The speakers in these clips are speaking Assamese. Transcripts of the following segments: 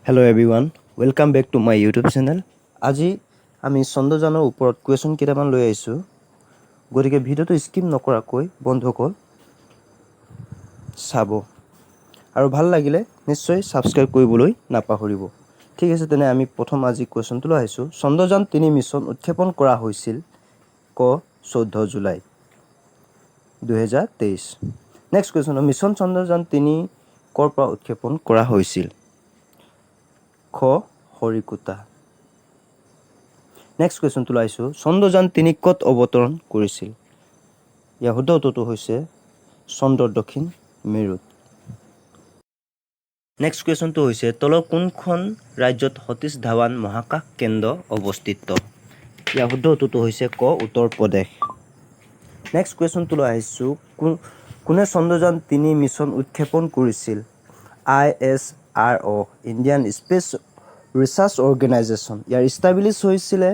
Hello everyone, welcome back to my YouTube channel. আজি আমি চন্দ্ৰযানৰ ওপৰত কুৱেশ্যন কেইটামান লৈ আহিছোঁ। গতিকে ভিডিঅ'টো স্কিপ নকৰাকৈ বন্ধুসকল চাব আৰু ভাল লাগিলে নিশ্চয় ছাবস্ক্ৰাইব কৰিবলৈ নাপাহৰিব। ঠিক আছে, তেনে আমি প্ৰথম আজি কুৱেশ্যনটো লৈ আহিছোঁ। চন্দ্ৰযান 3 মিছন উৎক্ষেপণ কৰা হৈছিল ক 14 July 2023। Next question, mission Chandrayaan 3 ক'ৰ পৰা উৎক্ষেপণ কৰা হৈছিল? খ শ্ৰীহৰিকোটা। নেক্সট কুৱেশ্যনটো আহিছোঁ, চন্দ্ৰযান 3 ক'ত অৱতৰণ কৰিছিল? ইয়াৰ শুদ্ধ উত্তৰটো হৈছে চন্দ্ৰৰ দক্ষিণ মেৰুত। নেক্সট কুৱেশ্যনটো হৈছে, তলৰ কোনখন ৰাজ্যত সতীশ ধাৱান মহাকাশ কেন্দ্ৰ অৱস্থিত? ইয়াৰ শুদ্ধ উত্তৰটো হৈছে ক উত্তৰ প্ৰদেশ। নেক্সট কুৱেশ্যনটোলৈ আহিছোঁ, কোনে চন্দ্ৰযান 3 মিছন উৎক্ষেপণ কৰিছিল? আইএছআৰঅ', ইণ্ডিয়ান স্পেচ ৰিচাৰ্চ অৰ্গেনাইজেশ্যন। ইয়াৰ ইষ্টাব্লিছ হৈছিলে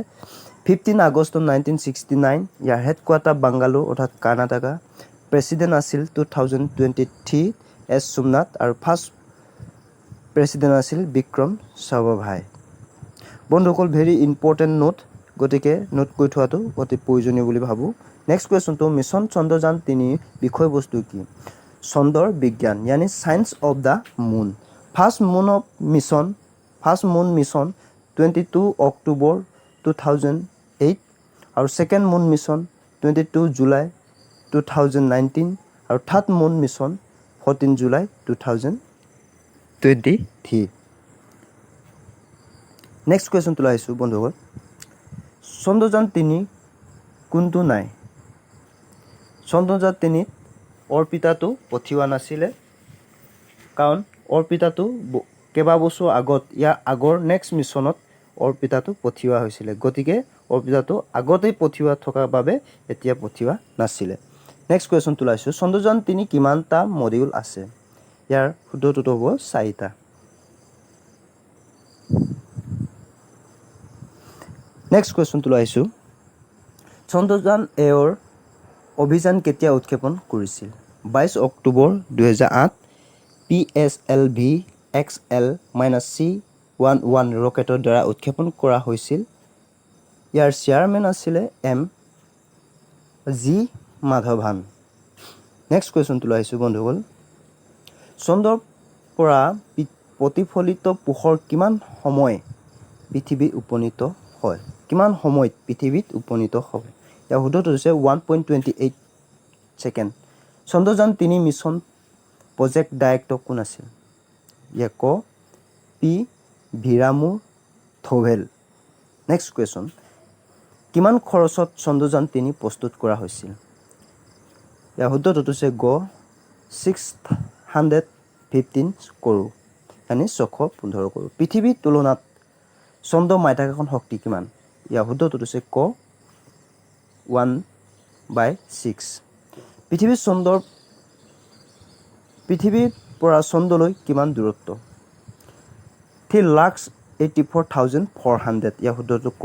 15 August 1969। ইয়াৰ হেডকোৱাৰ্টাৰ বাংগালোৰ অৰ্থাৎ কৰ্ণাটকা। প্ৰেচিডেণ্ট আছিল 2023 এছ সোমনাথ আৰু ফাৰ্ষ্ট প্ৰেচিডেণ্ট আছিল বিক্ৰম সাৰাভাই। বন্ধুসকল, ভেৰি ইম্পৰ্টেণ্ট নোট, গতিকে নোট কৰি থোৱাটো অতি প্ৰয়োজনীয় বুলি ভাবোঁ। নেক্সট কুৱেশ্যনটো, মিছন চন্দ্ৰযান 3ৰ বিষয়বস্তু কি? চন্দ্ৰৰ বিজ্ঞান, यानी science of the moon. First moon mission 22 October 2008 আৰু second moon mission 22 July 2019 আৰু third moon mission 14 July 2023। Next কুৱেশ্যনটোলৈ আহিছোঁ বন্ধুসকল, চন্দ্ৰযান 3 কোনটো নাই? চন্দ্ৰযান 3ত অৰ্পিতাটো পঠিওৱা নাছিলে, কাৰণ অৰ্পিতাটো কেইবাবছৰ আগত ইয়াৰ আগৰ নেক্সট মিছনত অৰ্পিতাটো পঠিওৱা হৈছিলে। গতিকে অৰ্পিতাটো আগতেই পঠিওৱা থকাৰ বাবে এতিয়া পঠিওৱা নাছিলে। নেক্সট কুৱেশ্যনটো আহিছোঁ, চন্দ্ৰযান 3 কিমানটা মডিউল আছে? ইয়াৰ শুদ্ধ উত্তৰটো হ'ব চাৰিটা। নেক্সট কুৱেশ্যনটোলৈ আহিছোঁ, চন্দ্ৰযান এৰ অভিযান কেতিয়া উৎক্ষেপণ কৰিছিল? 22 October 2008, PSLV XL minus C 11 ৰকেটৰ দ্বাৰা উৎক্ষেপণ কৰা হৈছিল। ইয়াৰ চেয়াৰমেন আছিলে এম জি মাধৱান। নেক্সট কুৱেশ্যনটোলৈ আহিছোঁ বন্ধুসকল, চন্দ্ৰৰ পৰা প্ৰতিফলিত পোহৰ কিমান সময় পৃথিৱীত উপনীত হয়? কিমান সময়ত পৃথিৱীত উপনীত হয়? ইয়াৰ শুদ্ধটো হৈছে 1.28 second. Chandrayaan 3 mission project director কোন আছিল? ইয়াৰ ক পি ভীৰামুথুভেল। নেক্সট কুৱেশ্যন, কিমান খৰচত চন্দ্ৰযান 3 প্ৰস্তুত কৰা হৈছিল? ইয়াৰ শুদ্ধটো হৈছে গ 615 কৰোৰ, यानी 615 কৰোৰ। পৃথিৱীৰ তুলনাত চন্দ্ৰৰ মাধ্যাকৰ্ষণ শক্তি কিমান? ইয়াৰ শুদ্ধটো হৈছে ক 1/6। পৃথিৱীৰ পৰা চন্দ্ৰলৈ কিমান দূৰত্ব? 3,84,400। ইয়াৰ শুদ্ধটো ক।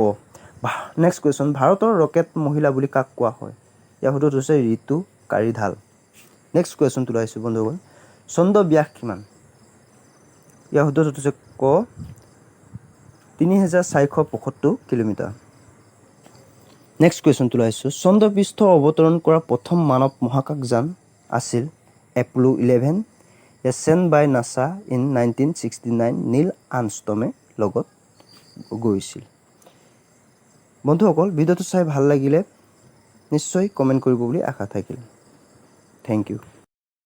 নেক্সট কুৱেশ্যন, ভাৰতৰ ৰকেট মহিলা বুলি কাক কোৱা হয়? ইয়াৰ শুদ্ধটো হৈছে ঋতু কাৰিধাল। নেক্সট কুৱেশ্যনটো আহিছোঁ বন্ধুসকল, চন্দ্ৰ ব্যাস কিমান? ইয়াৰ শুদ্ধটো হৈছে ক 3475 কিলোমিটাৰ। নেক্সট কুৱেশ্যনটো আহিছোঁ, চন্দ্ৰপৃষ্ঠ অৱতৰণ কৰা প্ৰথম মানৱ মহাকাশযান আছিল Apollo 11, sent by NASA in 1969। নীল আৰ্মষ্ট্ৰঙে লগত গৈছিল। বন্ধুসকল, ভিডিঅ'টো চাই ভাল লাগিলে নিশ্চয় কমেণ্ট কৰিব বুলি আশা থাকিল। Thank you.